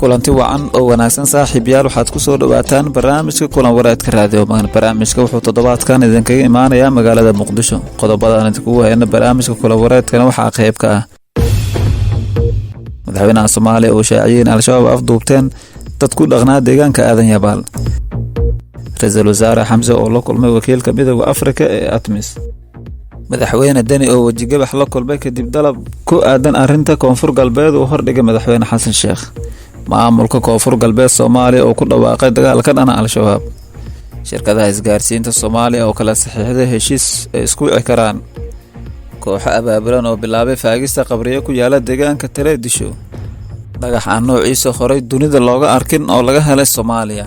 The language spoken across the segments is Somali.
Kulanti wacan oo wanaagsan, saaxiibyaal. Waxaad ku soo dhowaataan barnaamijka Kulan Wareedka Raadiyo Magan. Barnaamijka wuxuu toddobaadkan idinkaga imaanayaa magaalada Muqdisho. Qodobadaan idinkugu hayno barnaamijka Kulan Wareedkana waxaa qayb ka ah madaxweynaha Soomaaliya oo shaaciyay in Al-Shabaab afduubteen dad ku dhaqnaa deegaanka Aadan Yabaal, ra-iisul wasaare Xamse oo la kulmay wakiilka Midowda Afrika ee ATMIS, madaxweyne Deni oo wejigabax la kulmay kadib dalab ku aadan arrinta Koonfur Galbeed uu hordhigay madaxweyne Xasan Sheekh, maamulka Koonfur Galbeed Soomaaliya oo ku dhawaaqay dagaal ka dhana Al-Shabaab, shirkadaha isgaarsiinta Soomaaliya oo kala saxiixday heshiis ay isku wici karaan, kooxo abaabulan oo bilaabay faagista qabriyo ku yaala deegaanka Taleedisho, dhagax aan noociisa horay dunida looga arkin oo laga helay Soomaaliya.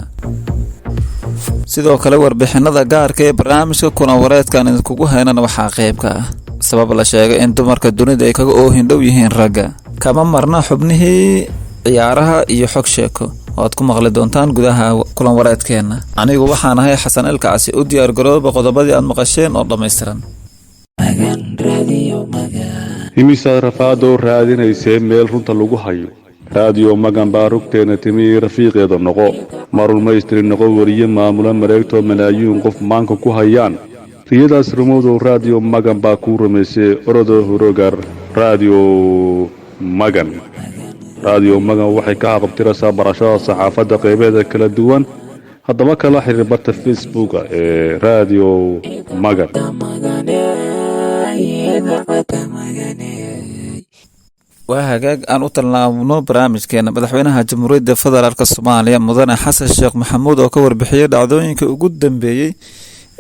Sidoo kale, warbixinada gaarka ee barnaamijka Kulan Wareedkan idinkugu haynana waxaa qayb ka ah sabab la sheegay in dumarka dunida ay kaga oohin dhow yihiin ragga. Kama marna xubnihii ciyaaraha iyo xog sheeko oo aad ku maqli doontaan gudaha kulan wareedkeenna. Anigu waxaan ahay Xasan Ilkacsi. U diyaar garooba qodobadii aad maqasheen oo dhammaystiran. Imisaad rafaadoo raadinaysee meel runta lagu hayo? Raadiyo Magan baa rugteenna timi. Rafiiqeeda noqo, marulmaystiri noqo, weriye maamula mareegtoo malaayiin qof maanka ku hayaan. Riyadaas rumowdow, Raadiyo Magan baa kuu rumaysay. Orodoo hurogar Raadiyo Magan. Raadiyo Magan waxay ka haqabtiraysaa barashada saxaafadda qaybaheeda kala duwan. Haddaba kala xiriir barta Facebooka ee Raadiyo Magan. Waa hagaag, aan u tilmaamno barnaamijkeena. Madaxweynaha Jamhuuriyadda Federaalk Soomaaliya, mudane Xasan Sheekh Maxamuud, oo ka warbixiyey dhacdooyinka ugu dambeeyey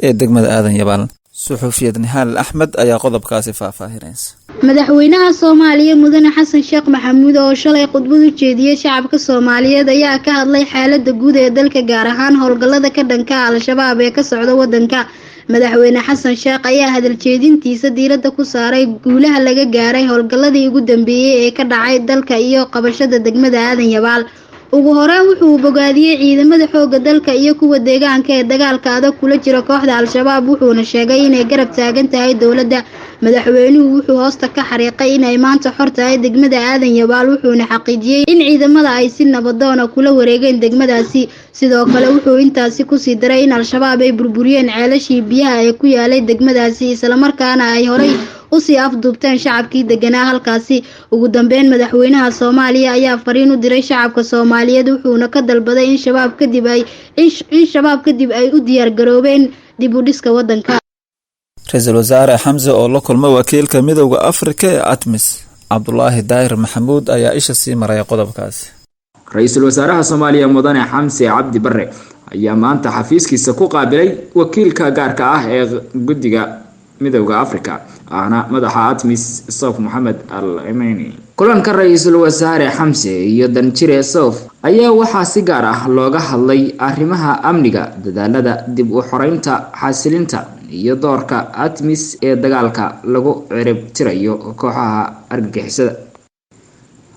ee degmada Aadan Yabaal. Suxufiyad Nihaal Axmed ayaa qodobkaasi faahfaahinaysa. Madaxweynaha Soomaaliya, mudane Xasan Sheekh Maxamuud, oo shalay khudbad u jeediyey shacabka Soomaaliyeed, ayaa ka hadlay xaalada guud ee dalka, gaar ahaan howlgallada ka dhanka Al-Shabaab ee ka socda wadanka. Madaxweyne Xasan Sheekh ayaa hadal jeedintiisa diiradda ku saaray guulaha laga gaaray howlgalladii ugu dambeeyey ee ka dhacay dalka iyo qabashada degmada Aadan Yabaal. Ugu horeyn, wuxuu bogaadiyey ciidamada xooga dalka iyo kuwa deegaanka ee dagaalka adag kula jira kooxda Al-Shabaab, wuxuuna sheegay inay garab taagan tahay dowladda. Madaxweynuhu wuxuu hoosta ka xariiqay inay maanta xor tahay degmada Aadan Yabaal, wuxuuna xaqiijiyey in ciidamada ay si nabadoona kula wareegeen degmadaasi. Sidoo kale, wuxuu intaasi kusii daray in Al-Shabaab ay burburiyeen ceelashii biyaha ee ku yaalay degmadaasi, islamarkaana ay horay usii afduubteen shacabkii deganaa halkaasi. Ugu dambeyn, madaxweynaha Soomaaliya ayaa fariin u diray shacabka Soomaaliyeed, wuxuuna ka dalbaday in Shabaab kadib ay u diyaargaroobeen dib u dhiska wadanka. Ra-iisul wasaare Xamse oo la kulmay wakiilka Midowda Afrika ee ATMIS, Cabdulaahi Daahir Maxamuud ayaa isha sii maraya qodobkaasi. Ra-iisul wasaaraha Soomaaliya, mudane Xamse Cabdi Bare, ayaa maanta xafiiskiisa ku qaabilay wakiilka gaarka ah ee guddiga Midowda Africa, ahna madaxa ATMIS, Sof Moxamed Al Cimeyni. Kulanka ra-iisul wasaare Xamse iyo danjire Sof ayaa waxaa si gaar ah looga hadlay arrimaha amniga, dadaalada dib u xoreynta, xasilinta iyo doorka ATMIS ee dagaalka lagu cirib tirayo kooxaha argagixisada.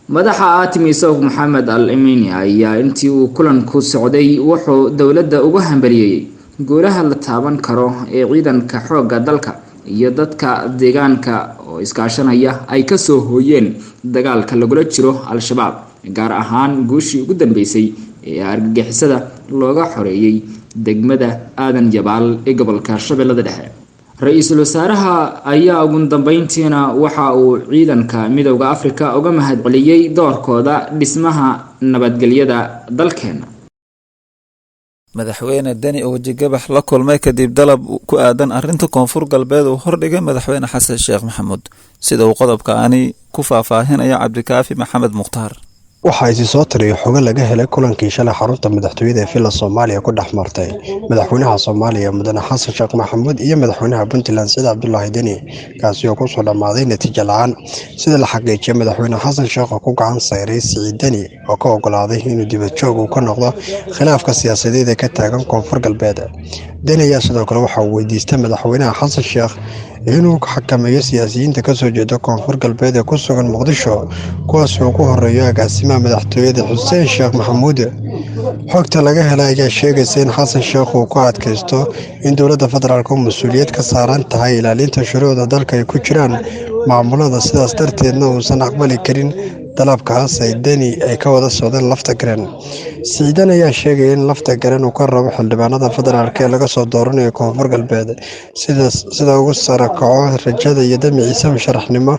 Madaxa ATMIS, Sof Moxamed Al Cimeyni, ayaa intii uu kulanku socday wuxuu dowladda ugu hambalyeeyey guulaha la taaban karo ee ciidanka xoogga dalka iyo dadka deegaanka oo iskaashanaya ay kasoo hooyeen dagaalka lagula jiro Al-Shabaab, gaar ahaan guushii ugu dambeysay ee argagixisada looga xoreeyey degmada Aadan Yabaal ee gobolka Shabeellada Dhexe. Ra-iisul wasaaraha ayaa ugu dambeyntiina waxa uu ciidanka Midowda Afrika uga mahadceliyey doorkooda dhismaha nabadgelyada dalkeena. Madaxweyne Deni oo wejigabax la kulmay kadib dalab ku aadan arrinta Koonfur Galbeed uu hordhigay madaxweyne Xasan Sheekh Maxamuud, sida uu qodobkaani ku faahfaahinaya Cabdikaafi Maxamed Mukhtaar. Waxaa isi soo tiriyo xogo laga helay kulankii shalay xarunta madaxtooyada ee Villa Soomaaliya ku dhex martay madaxweynaha Soomaaliya, mudane Xasan Sheekh Maxamuud, iyo madaxweynaha Puntland, Siciid Cabdulaahi Deni, kaasi oo kusoo dhammaaday natiijo la-aan. Sida la xaqiijiyay, madaxweyne Xasan Sheekh oo ku gacan sayray Siciid Deni oo ka ogolaaday inuu dibadjoog uu ka noqdo khilaafka siyaasadeed ee ka taagan Koonfur Galbeed. Deni ayaa sidoo kale waxa uu weydiistay madaxweynaha Xasan Sheekh inuu xakameeyo siyaasiyiinta kasoo jeeda Koonfur Galbeed ee ku sugan Muqdisho, kuwaas uu ku horeeyo agaasimaha madaxtooyada, Xuseen Sheekh Maxamuud. Xogta laga helay ayaa sheegaysa in Xasan Sheekh uu ku adkaysto in dowladda federaalk oo mas-uuliyad ka saaran tahay ilaalinta shuruucda dalka ay ku jiraan maamulada, sidaas darteedna uusan aqbali karin Dalabkaas ay Deni ay ka wada socdeen Lafta Gareen. Siciid Deni ayaa sheegaya in Lafta Gareen uu ka rabo xildhibaanada federaalk ee laga soo dooranayo Koonfur Galbeed sida ugu sare kaco rajada iyo damiciisa musharaxnimo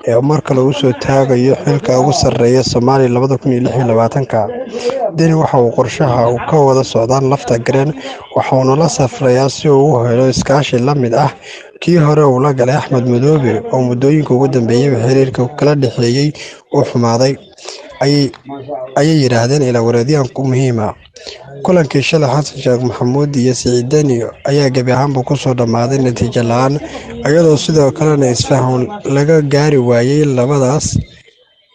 ee mar kale uu soo taagayo xilka ugu sarreeya Soomaaliya 2026-ka. Deni waxa uu qorshaha uu ka wada socdaan Lafta Gareen, waxauna la safrayaa si uu u helo iskaashi la mid ah kii hore uu la galay Axmed Madoobe, oo muddooyinka ugu dambeeyay xiriirka kala dhexeeyay uu xumaaday, ayay yiraahdeen ilo wareedyo muhiim ah. Kulankii shalay Xasan Sheekh Maxamuud iyo Siciid Deni ayaa gebi ahaanba kusoo dhammaaday natiijo la'aan, iyadoo sidoo kalena isfaham laga gaari waayay labadaas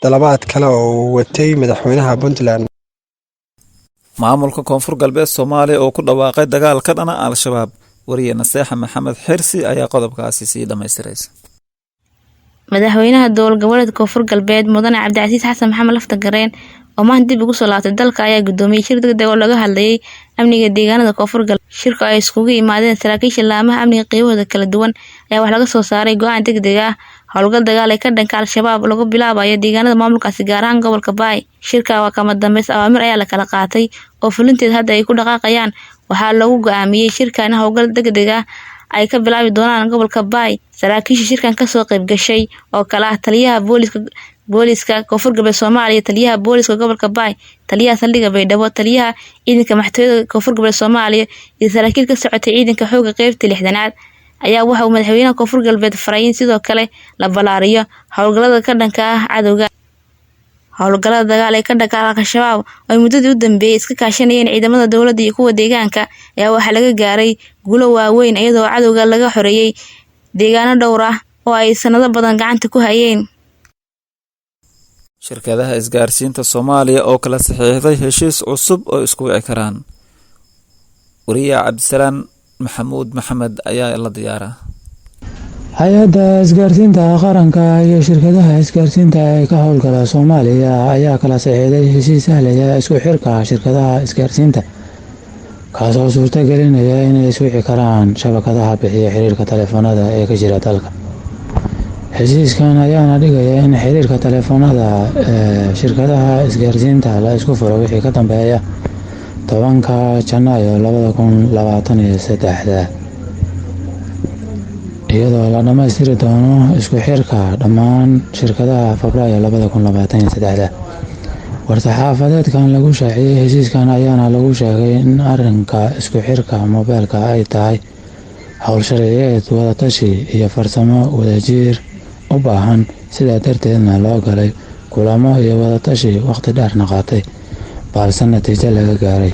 dalabaad kale oo uu watay madaxweynaha Puntland. Maamulka Koonfur Galbeed Soomaaliya oo ku dhawaaqay dagaal ka dhana Al-Shabaab. Wariye Naseexa Maxamed Xirsi ayaa qodobkaasi sii dhammaystiraysa. Madaxweynaha dowlad goboleedka Koonfur Galbeed, Mudane Cabdicasiis Xasan Maxamed Lafta Gareen, oo maanta dib ugu soo laabtay dalka, ayaa gudoomiyey shir degdeg oo laga hadlayay amniga deegaanada Koonfur Galbeed. Shirka ay iskugu yimaadeen saraakiisha laamaha amniga qeybahooda kala duwan ayaa waxaa laga soo saaray go'aan degdeg ah: howlgal dagaal ee ka dhanka Al-Shabaab lagu bilaabayo deegaanada maamulkaasi, gaar ahaan gobolka Baay. Shirka waa kama dambeys awaamir ayaa la kala qaatay oo fulinteed hadda ay ku dhaqaaqayaan. Waxaa lagu go'aamiyey shirka in howlgal degdeg ah ay ka bilaabi doonaan gobolka Baay. Saraakiisha shirkan kasoo qayb gashay oo kale ah taliyaha booliska Koonfur Galbeed Soomaaliya, taliyaha booliska gobolka Baay, taliyaha saldhigga Baydhabo, taliyaha ciidanka madaxtooyada Koonfur Galbeed Soomaaliya iyo saraakiil ka socotay ciidanka xoogga qeybta 60aad, ayaa waxa uu madaxweynaha Koonfur Galbeed faray in sidoo kale la ballaariyo howlgallada ka dhanka ah cadowga. Howlgallada dagaal ee ka dhanka ah Al-Shabaab oo ay muddadii u dambeeyay iska kaashanayeen ciidamada dowladda iyo kuwa deegaanka ayaa waxaa laga gaaray guulo waaweyn, iyadoo cadowga laga xoreeyay deegaano dhowr ah oo ay sanado badan gacanta ku hayeen. Shirkadaha isgaarsiinta Soomaaliya oo kala saxiixday heshiis cusub oo isku wici karaan. Wariyaha Cabdisalaan Maxamuud Maxamed ayaa la diyaaraa. Hay'adda Isgaarsiinta Qaranka iyo shirkadaha isgaarsiinta ee ka howlgala Soomaaliya ayaa kala saxiixday heshiis sahlaya isku xirka shirkadaha isgaarsiinta, kaasoo suurto gelinaya inay iswici karaan shabakadaha bixiya xiriirka taleefanada ee ka jira dalka. Heshiiskan ayaana dhigaya in xiriirka taleefanada ee shirkadaha isgaarsiinta la isku furo wixii ka dambeeya 10-ka Janaayo 2023-da, iyadoo la dhammaystiri doono isku xirka dhammaan shirkadaha Febraayo 2023-da. War-saxaafadeedkan lagu shaaciyey heshiiskan ayaana lagu sheegay in arrinka isku xirka moobeelka ay tahay howl sharciyeed, wadatashi iyo farsamo wadajir u baahan, sidaa darteedna loo galay kulamo iyo wadatashi waqti dheerna qaatay, balse natiijo laga gaaray.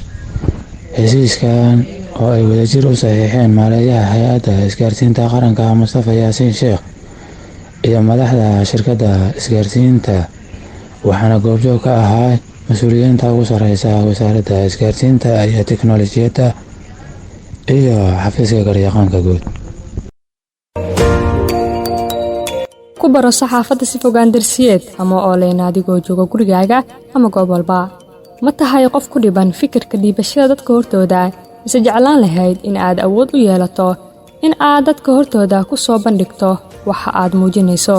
Heshiiskan oo ay wadajir u saxiixeen maareeyaha Hay'adda Isgaarsiinta Qaranka, Mustafa Yaasiin Sheekh, iyo madaxda shirkadda isgaarsiinta, waxaana goobjoog ka ahaa mas'uuliyiinta ugu sareysa Wasaaradda Isgaarsiinta iyo Tiknoolajiyadda iyo Xafiiska Garyaqaanka Guud. Ku baro saxaafadda si fogaan darsiyeed ama online adigoo jooga gurigaaga ama goob walba. Ma tahay qof ku dhiban fikirka dhiibashada dadka hortooda, mise jeclaan lahayd in aad awood u yeelato in aad dadka hortooda ku soo bandhigto waxa aad muujinayso?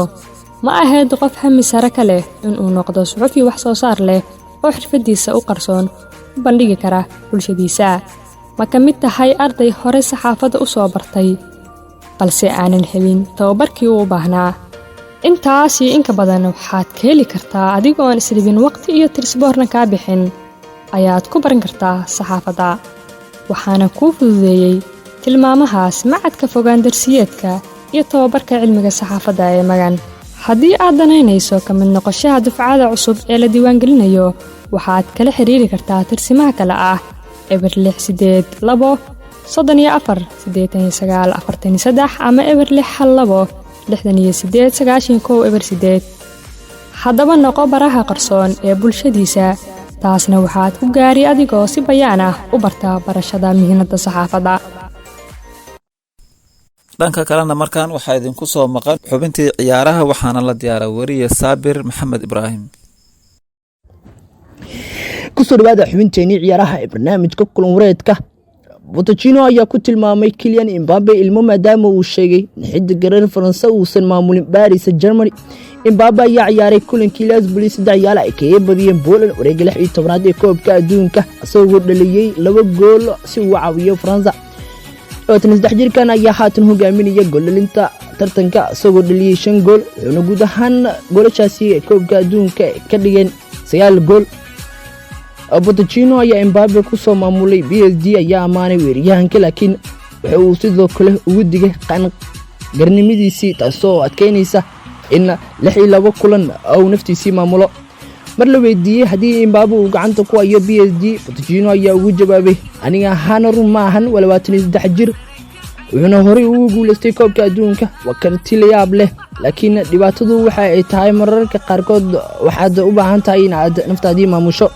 Ma ahayd qof hami sare ka leh inuu noqdo suxufi wax soo saar leh oo xirfadiisa u qarsoon u bandhigi kara bulshadiisa? Ma ka mid tahay arday hore saxaafadda u soo bartay balse aanan helin tababarkii uu u baahnaa? Intaas iyo inka badan waxaad ka heli kartaa adigoon isdhibin, waqti iyo tirsboorna kaa bixin ayaad ku baran kartaa saxaafadda, waxaana kuu fududeeyey tilmaamahaas Macadka Fogaan Darsiyeedka iyo Tababarka Cilmiga Saxaafadda ee Magan. Haddii aad danaynayso ka mid noqoshaha dufcada cusub ee la diiwaangelinayo, waxaad kala xiriiri kartaa tirsimaha kale ah 0682 34 89 43 ama 0612 68 91 08. Haddaba noqo baraha qarsoon ee bulshadiisa, taasna waxaad ku gaari adigoo si bayaan ah u barta barashada mihnadda saxaafadda. Dhanka kalena, markan waxaa idinku soo maqan xubintii ciyaaraha, waxaana la diyaaraa weriye Saabir Maxamed Ibraahim. Kusoo dhawaada xubinteenii ciyaaraha ee barnaamijka kulan wareedka. Pochettino ayaa ku tilmaamay Kylian Mbappe ilmo, maadaama uu sheegay in xidiga reer Faransa uusan maamulin Paris Saint-Germain. Mbappe ayaa ciyaaray kulankii Lasbuli 3-2 ay kaga badiyeen Poland wareegga 16aad ee koobka adduunka, isagoo dhaliyey 2 gool si uu caawiyo Faransa. 23 jirkan ayaa haatan hogaaminaya gooldhalinta tartanka, isagoo dhaliyey 5 gool, wuxuuna guud ahaan goolashaasi ee koobka adduunka ka dhigeen 9 gool. Pochettino ayaa Mbappe ku soo maamulay PSG ayaa ammaanay weeraryahanka, laakiin waxa uu sidoo kale ugu digay qan garnimadiisii, taasoo adkeynaysa in 62 kulan uu naftiisii maamulo. Mar la weydiiyey haddii Mbappe uu gacanta ku hayo PSG, Pochettino ayaa ugu jawaabay: "Aniga ahaan run ma ahan, waa 23 jir, wuxuuna horey ugu guuleystay koobka adduunka. Waa karti la yaab leh, laakiin dhibaatadu waxa ay tahay mararka qaarkood waxaad u baahan tahay in aad naftaadii maamusho."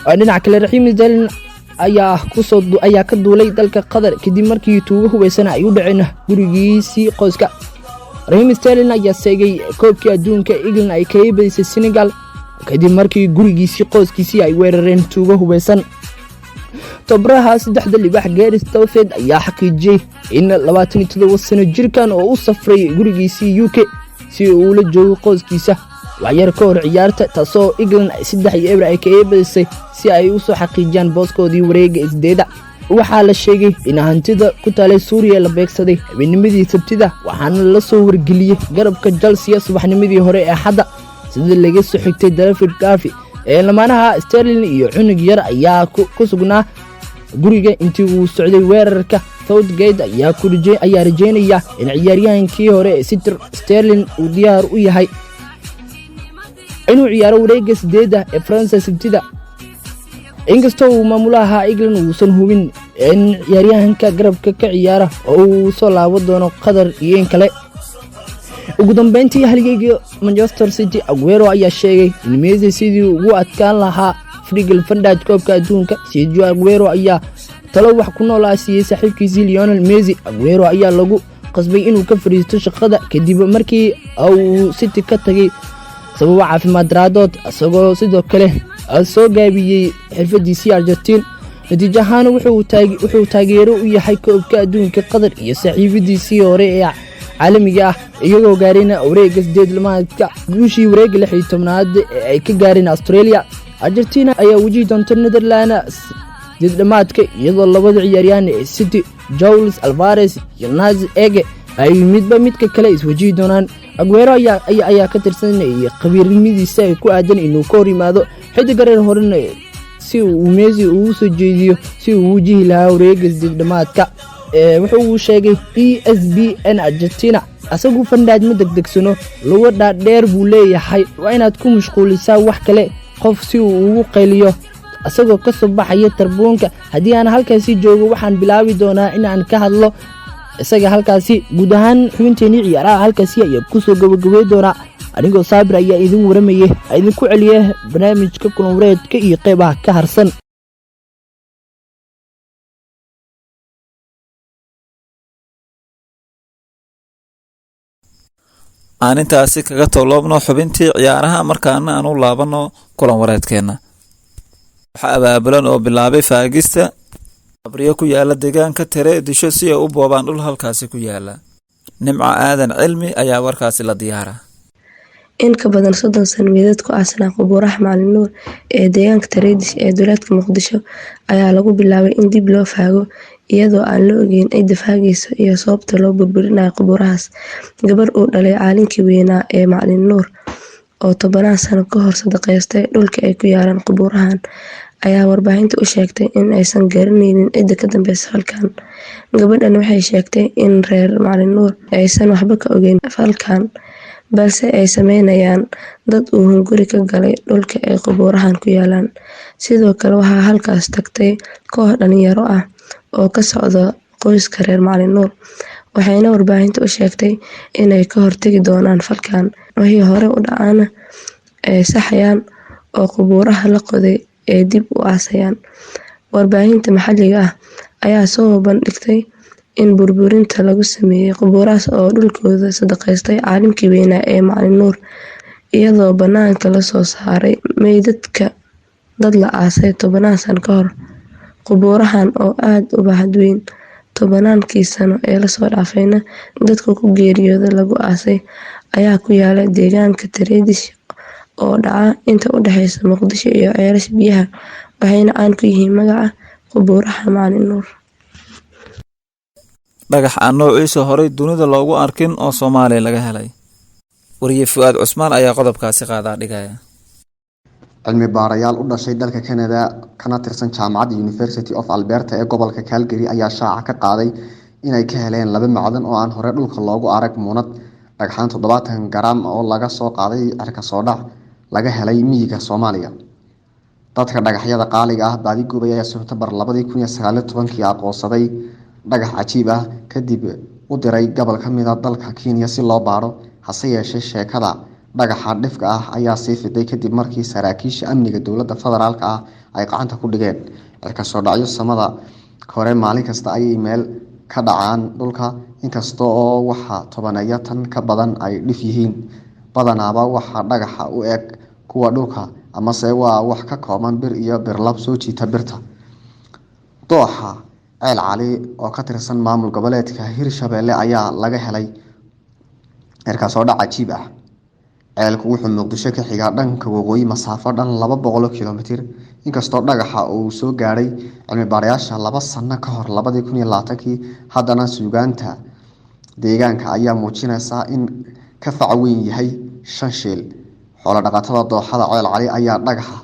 Dhinaca kale, Raheem Sterling ayaa ka duulay dalka Qatar kadib markii tuugo hubeysan ay u dhaceen gurigiisii qoyska. Raheem Sterling ayaa seegay koobkii adduunka England ay kaga badisay Senegal kadib markii gurigiisii qoyskiisii ay weerareen tuugo hubeysan. Tababaraha saddexda libax Gareth Southgate ayaa xaqiijiyey in 27 sano jirkan oo u safray gurigiisii UK si uu ula joogo qoyskiisa waxyar ka hor ciyaarta, taasoo England 3-0 ay kaga badisay si ay u soo xaqiijiyaan booskoodii wareegga 8da. Waxaa la sheegay in hantida ku taalay Suuriya la beegsaday habeennimadii Sabtida, waxaana la soo wargeliyey garabka Chelsea subaxnimadii hore ee Axadda, sida laga soo xigtay David Garvey. Ee lamaanaha Sterling iyo cunug yar ayaa ku sugnaa guriga intii uu socday weerarka. Southgate ayaa rajeynaya in ciyaaryahankii hore ee City Sterling uu diyaar u yahay inuu ciyaaro wareegga 8da ee Faransa Sabtida, inkastoo uu maamulaha England uusan hubin in ciyaaryahanka garabka ka ciyaara oo uu soo laaban doono Qatar iyo in kale. Ugu dambeyntii, halyeyga Manchester City Aguero ayaa sheegay in Messi sidii ugu adkaan lahaa Virgil van Dijk koobka adduunka. Sergio Aguero ayaa talo wax ku nool ah siiyey saaxiibkiisii Lionel Messi. Aguero ayaa lagu qasbay inuu ka fadhiisto shaqada kadib markii uu City ka tagay sababo caafimaad daraadood, isagoo sidoo kale soo gaabiyey xirfadiisii Argentiin. Natiijo ahaan, wuxuu taageero u yahay koobka adduunka Qatar iyo saaxiibadiisii hore ee caalamiga ah, iyagoo gaareen wareegga 8 lamaadka guushii wareegga 16aad ee ay ka gaareen Australia. Argentina ayaa wajihi doonta Netherland 8 dhamaadka, iyadoo labada ciyaaryahan ee City Julian Alvarez iyo Nathan Ake ay midba midka kale iswajihi doonaan. Aguero ayaa ka tirsanayay khabiirnimadiisa ay ku aadan inuu ka hor yimaado xidiga reer horena si uu Messi ugu soo jeediyo si uu wajihi lahaa wareegga 8 dhamaadka. Wuxuu uu sheegay ESPN Argentina: "Asagu Van Dijk ma degdegsano, lugo dhaadheer buu leeyahay, waa inaad ku mashquulisaa wax kale, qof si uu ugu qayliyo isagoo ka soo baxaya tarbuunka. Haddii aan halkaasi joogo, waxaan bilaabi doonaa in aan ka hadlo isaga halkaasi." Guud ahaan xubinteenii ciyaaraha halkaasi ayaa kusoo gabagabey doonaa. Anigoo Saabir ayaa idin waramayay, idinku celiya barnaamijka kulan wareedka iyo qeybaha ka harsan. Aan intaasi kaga toloobno xubintii ciyaaraha, markaana aan u laabano kulan wareedkeenna. Waxaa abaabulan oo bilaabay faagista qabriyo ku yaala deegaanka Tere Disho si ay u boobaan dhul halkaasi ku yaala. Nimco Aadan Cilmi ayaa warkaasi la diyaara. In ka badan 30 sano meydad ku aasanaa qubuuraha Macalin Nuur ee deegaanka Tareedish ee duleedka Muqdisho ayaa lagu bilaabay in dib loo faago, iyadoo aan la ogeyn cidda faagayso iyo sababta loo burburinayo qubuurahaas. Gabar uu dhalay caalinkii weynaa ee Macalin Nuur oo 10 sano ka hor sadaqaystay dhulka ay ku yaalaan qubuurahan ayaa warbaahinta u sheegtay in aysan garaneynin cidda ka dambeysa falkan. Gabadhan waxay sheegtay in reer Macalin Nuur aysan waxba ka ogeyn falkan, balse ay sameynayaan dad uu hunguri ka galay dhulka ay qubuurahan ku yaalaan. Sidoo kale, waxaa halkaas tagtay koox dhalinyaro ah oo ka socda qoyska reer Macalin Nuur, waxayna warbaahinta u sheegtay inay ka hortagi doonaan falkan, wixii hore u dhacana ay saxayaan oo qubuuraha la qoday ay dib u aasayaan. Warbaahinta maxalliga ah ayaa soo bandhigtay in burburinta lagu sameeyay qubuurahaas oo dhulkooda sadaqaystay caalimkii weynaa ee Macalin Nuur, iyadoo banaanka lasoo saaray meydadka dad la aasay 10 sano ka hor. Qubuurahan oo aad u baaxad weyn, tobanaankii sano ee lasoo dhaafayna dadka ku geeriyooda lagu aasay, ayaa ku yaala deegaanka Tareedish oo dhaca inta u dhexeysa Muqdisho iyo Ceelasha Biyaha, waxayna caan ku yihiin magaca Qubuuraha Macalin Nuur. Dhagax aan noociisa horay dunida loogu arkin oo Soomaaliya laga helay. Wariye Fu'aad Cusmaan ayaa qodobkaasi qaadaa dhigaya. Cilmi baarayaal u dhashay dalka Canada kana tirsan jaamacadda University of Alberta ee gobolka Calgary ayaa shaaca ka qaaday inay ka heleen laba macdan oo aan hore dhulka loogu arag, muunad dhagxaan 70 garaam oo laga soo qaaday cirka soo dhac laga helay miyiga Soomaaliya. Dadka dhagaxyada qaaliga ah baadi goobay ayaa Sebtembar 2019-kii aqoonsaday dhagax cajiib ah, kadib u diray gobol ka mid ah dalka Kenya si loo baaro. Hase yeeshee, sheekada dhagaxa dhifka ah ayaa sii fiday kadib markii saraakiisha amniga dowladda federaalka ah ay gacanta ku dhigeen. Cirka soo dhacyo samada hore maalin kasta ayay meel ka dhacaan dhulka, inkasta oo waxa tobaneeya tan ka badan ay dhif yihiin. Badanaaba waxaa dhagaxa u eg kuwa dhulka amase waa wax ka kooban bir iyo birlab soo jiita birta. Dooxa Ceel Cali oo ka tirsan maamul goboleedka Hirshabelle ayaa laga helay cirka soo dhac cajiib ah. Ceelku wuxuu Muqdisho ka xigaa dhanka waqooyi masaafo dhan 200 kilomitir. Inkastoo dhagaxa uu soo gaadhay cilmi baarayaasha 2 sano ka hor 2020-kii, haddana suugaanta deegaanka ayaa muujinaysa in ka fac weyn yahay shan shil. Xoolo dhaqatada dooxada Ceel Cali ayaa dhagaxa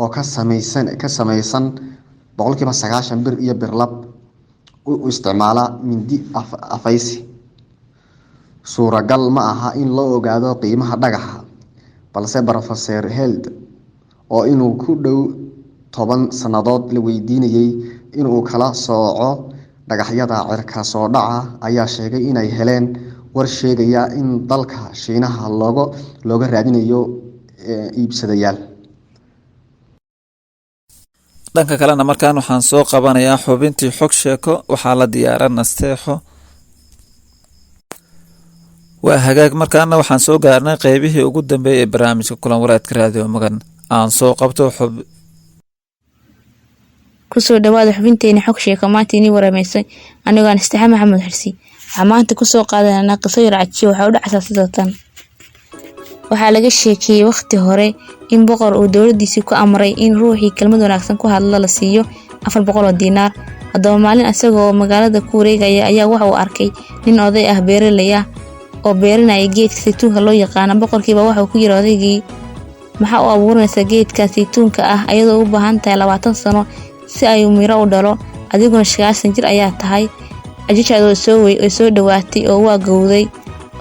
oo ka samaysan 90% bir iyo birlab u isticmaala mindi afaysi. Suuragal ma aha in la ogaado qiimaha dhagaxa, balse Professor Held oo inuu ku dhow 10 sannadood la weydiinayay inuu kala sooco dhagaxyada cirka soo dhaca ayaa sheegay inay heleen war sheegaya in dalka Shiinaha looga raadinayo iibsadayaal. Dhanka kalena, markaan waxaan soo qabanayaa xubintii xog sheeko. Waxaa la diyaara Nasteexo. Waa hagaag, markaana waxaan soo gaarnay qeybihii ugu dambeeyay ee barnaamijka kulan wareedka Raadiyo Magan. Aan soo qabto xub Kusoo dhawaada xubinteeni xog sheeko. Maanta inii warameysay anigoo Anistaxa Maxamed Xirsi. Waxaa maanta kusoo qaadananaa qiso yar cajiib. Waxaa u dhacsaa sida tan. Waxaa laga sheekeeyey waqti hore in boqor uu dowladiisii ku amray in ruuxii kelmad wanaagsan ku hadla la siiyo 400 oo diinaar. Haddaba, maalin isagoo magaalada ku wareegaya ayaa waxa uu arkay nin oday ah, beeraley ah, oo beerinaya geedka saytuunka loo yaqaano. Boqorkiiba waxauu ku yiri odaygii: "Maxaa u abuuranaysaa geedka saytuunka ah, ayadoo u baahan tahay 20 sano si ay miro u dhalo, adiguna 90 jir ayaa tahay, ajashaada way soo dhowaatay oo waa gowday?"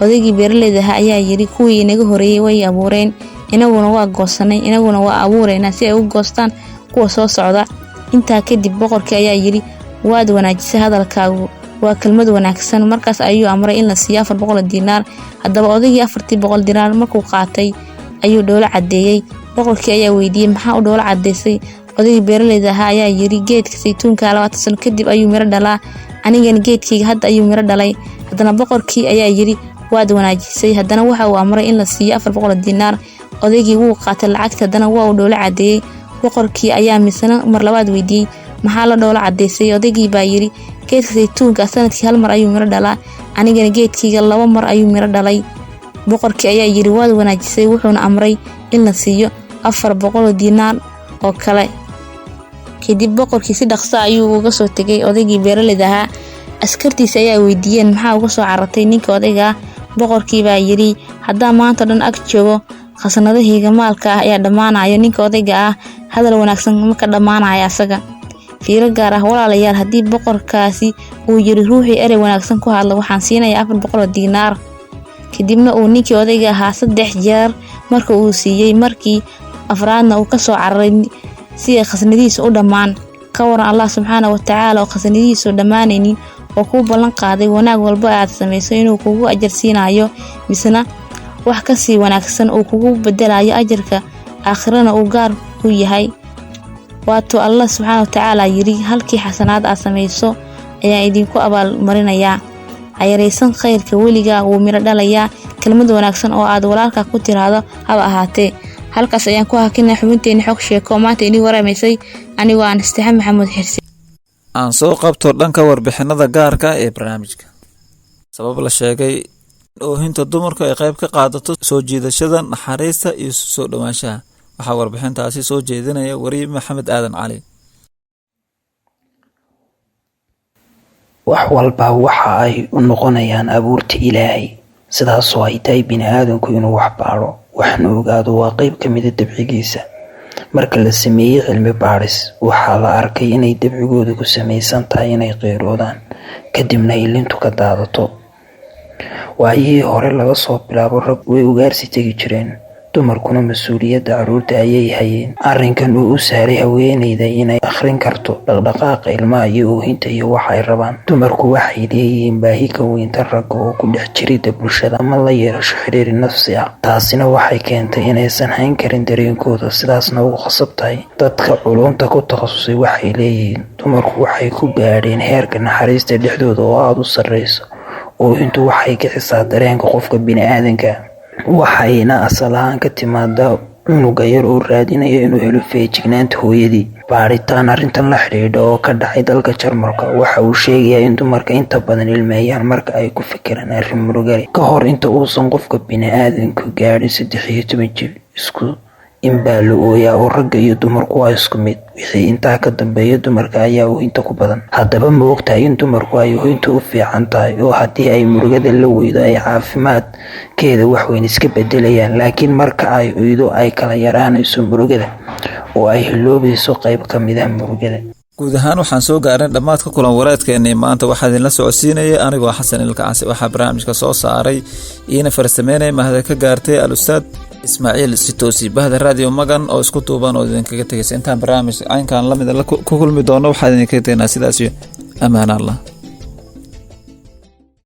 Odaygii beeraleyda ahaa ayaa yiri: "Kuwii inaga horeeyey way abuureen, inaguna waa goosanay, inaguna waa abuureynaa si ay u goostaan kuwa soo socda." Intaa kadib boqorkii ayaa yiri: "Waad wanaajisay, hadalkaagu waa kelmad wanaagsan." Markaas ayuu amray in la siiyo 400 diinaar. Haddaba, odaygii 400 diinaar markuu qaatay ayuu dhoolo cadeeyey. Boqorkii ayaa weydiiyey: "Maxaa u dhoolo cadeysay?" Odaygii beeraleyda ahaa ayaa yiri: "Geedka saytuunka 20 sano kadib ayuu miro dhalaa, anigana geedkayga hadda ayuu miro dhalay." Haddana boqorkii ayaa yiri: "Waad wanaajisay." Haddana waxa uu amray in la siiyo 400 diinaar. Odaygii wuu qaatay lacagta, haddana waa uu dhoolo cadeeyey. Boqorkii ayaa misana mar labaad weydiiyey: "Maxaa la dhoolo cadeysay?" Odaygii baa yiri: "Geedka saytuunka sanadkii hal mar ayuu miro dhalaa, anigana geedkayga laba mar ayuu miro dhalay." Boqorkii ayaa yiri: "Waad wanaajisay," wuxuuna amray in la siiyo 400 diinaar oo kale. Kadib boqorkii si dhaqso ayuu uga soo tegay odaygii beeraleyda ahaa. Askartiisa ayaa weydiiyeen: "Maxaa uga soo carartay ninka odayga ah?" Boqorkii baa yiri: "Haddaan maanta dhan ag joogo, khasnadahayga maalka ah ayaa dhammaanaya. Ninka odayga ah hadal wanaagsan ma ka dhammaanaya asaga." Fiiro gaar ah, walaalayaal: haddii boqorkaasi uu yiri ruuxii erey wanaagsan ku hadla waxaan siinayaa 400 diinaar, kadibna uu ninkii odayga ahaa saddex jeer marka uu siiyey, markii afraadna uu kasoo cararay si ay khasnadihiisu u dhammaan, ka waran Allah subxaana watacaala oo khasnadihiisu dhammaanaynin, oo kuu ballan qaaday wanaag walba aad samayso inuu kugu ajar siinayo, misna wax kasii wanaagsan uu kugu bedelayo, ajarka aakhirana uu gaar ku yahay? Waatuu Allah subxaana watacaala yiri: "Halkii xasanaad aad samayso ayaan idinku abaalmarinayaa." Hayaraysan khayrka, weligaa wuu miro dhalayaa, kelmad wanaagsan oo aad walaalka ku tiraahdo haba ahaatee. Halkaas ayaan ku hakinay xubinteeni xog sheeko, maanta inii waramaysay anigoo aan Istaxe Maxamuud Xirsi. Aan soo qabto dhanka warbixinada gaarka ah ee barnaamijka. Sabab la sheegay in oohinta dumarku ay qayb ka qaadato soo jiidashada naxariista iyo soo dhowaanshaha. Waxaa warbixintaasi soo jeedinaya wariye Maxamed Aadan Cali. Wax walba waxa ay u noqonayaan abuurta Ilaahay, sidaasoo ay tahay bini'aadanku inuu wax baadho, waxna ogaado waa qayb ka mid ah dabcigiisa. Marka la sameeyey cilmi baadhis, waxaa la arkay inay dabcigoodu ku samaysan tahay inay qiiroodaan, kadibna illintu ka daadato. Waayihii hore laga soo bilaabo rag way ugaarsi tegi jireen, dumarkuna mas'uuliyadda carruurta ayay hayeen. Arrinkan oo u sahlayay haweeneyda inay akhrin karto dhaqdhaqaaqa ilmaha iyo oohinta iyo waxa ay rabaan. Dumarku waxay leeyihiin baahi ka weyn tan ragga oo ku dhex jirida bulshada ama la yeelasho xiriir nafsi ah. Taasina waxay keentay inaysan hayn karin dareenkooda, sidaasna ugu khasab tahay. Dadka culuumta ku takhasusay waxay leeyihiin dumarku waxay ku gaadheen heerka naxariista dhexdooda oo aad u sarreysa. Oohintu waxay kicisaa dareenka qofka bini'aadanka ah, waxayna asal ahaan ka timaadaa cunuga yar oo raadinaya inuu helo feejignaanta hooyadii. Baadhitaan arrintan la xidhiidha oo ka dhacay dalka Jarmalka waxa uu sheegayaa in dumarka inta badan ilmeeyaan marka ay ku fekeraan arrin murugo leh. Ka hor inta uusan qofka bini'aadanku gaadhin 13 jir, isku in baa la ooyaa oo ragga iyo dumarku waa isku mid. Wixii intaa ka dambeeya dumarka ayaa oohinta ku badan. Haddaba ma ogtahay in dumarku ay oohintu u fiican tahay oo haddii ay murugada la weydo ay caafimaadkeeda wax weyn iska beddelayaan, laakiin marka ay oydo ay kala yaraanayso murugada oo ay hiloobayso qayb ka mid ah murugada. Guud ahaan waxaan soo gaarnay dhammaadka kulan wareedkeennii maanta. Waxaa idinla socodsiinaya anigoo Xasan Ilka Casi. Waxaa barnaamijka soo saaray iina farsameynaya mahada ka gaartay al-ustaad Ismaaciil Sitoosi. Bahda Raadiyo Magan oo isku duuban oo idinkaga tegaysa intaan barnaamij caynkan lamida ku kulmi doono, waxaa idinkaga tegnaa sidaas iyo ammaan Allah.